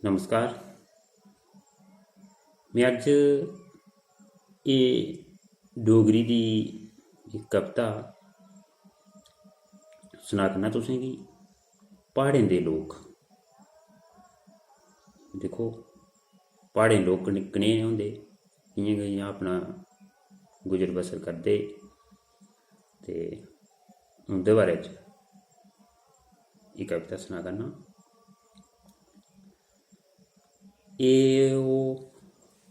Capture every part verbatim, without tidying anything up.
नमस्कार। में अज्ज एह् डोगरी दी इक कविता सना करना तुसेंगी। प्हाड़ें दे लोक। दिक्खो, प्हाड़ें दे लोक कने-, कनेह् होंदे, कि'यां कि'यां अपना गुजर बसर करदे, ते उं'दे बारे च एह् कविता सना करना। एह् ओह्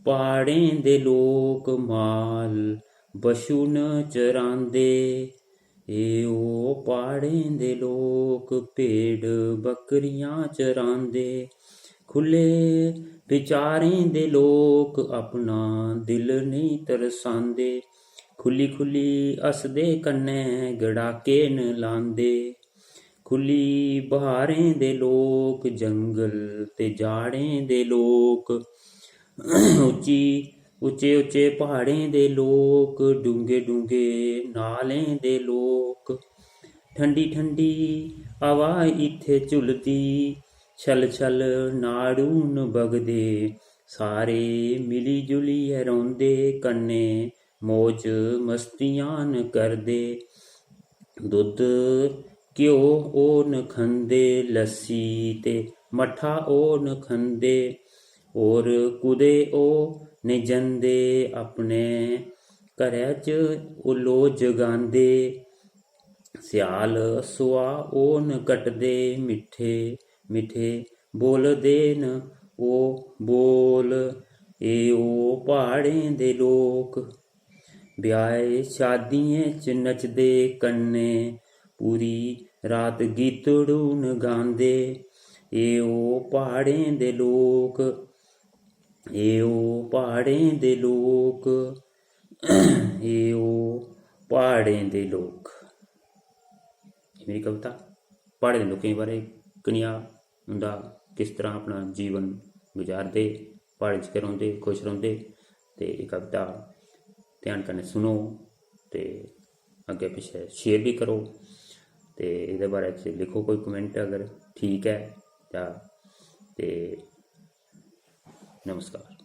प्हाड़ें दे लोक माल बच्छू न चरांदे, एह् ओह् प्हाड़ें दे लोक भेड बकरियां चरांदे। खु'ल्ले विचारें दे लोक अपना दिल नेईं तरसांदे। खु'ल्ली खु'ल्ली हसदे कन्नै गड़ाके न लांदे। खु'ल्ली ब्हारें दे लोक जंगल ते जाड़ें दे लोक। उच्ची उच्चे उच्चे प्हाड़ें दे लोक, डूंगे डूंगे नालें दे लोक। ठंडी ठंडी हवा इत्थै झुलदी, छल छल नाड़ू न बगदे। सारे मिली जुलियै रौंह्दे, कन्नै मौज मस्तियां न करदे। दुद्ध घ्यो ओह् न खंदे, लस्सी ते मट्ठा ओह् न खंदे। होर कुदै ओह् न जंदे, अपने घरै च ओह् लो जगांदे। स्याल सोहा ओह् न कटदे, मिट्ठे मिट्ठे बोलदे न ओह् बोल। एह् ओह् प्हाड़ें दे लोक ब्याहें शादियें च नचदे, कन्नै पूरी रात गीतड़ू न गांदे। एह् ओह् प्हाड़ें दे लोक, एह् ओह् प्हाड़ें दे लोक, एह् ओह् प्हाड़ें दे लोक। एह् मेरी कविता प्हाड़ें दे लोकें दे बारे च, कनेहा उं'दा, किस तरह अपना जीवन गुजारदे, प्हाड़ें च गै रौंह्दे, खुश रौंह्दे। ते एह् कविता ध्यान कन्नै सुनो ते अग्गें पिच्छें share बी करो ते एह्दे बारे च लिखो कोई comment अगर ठीक ऐ तां। ते नमस्कार।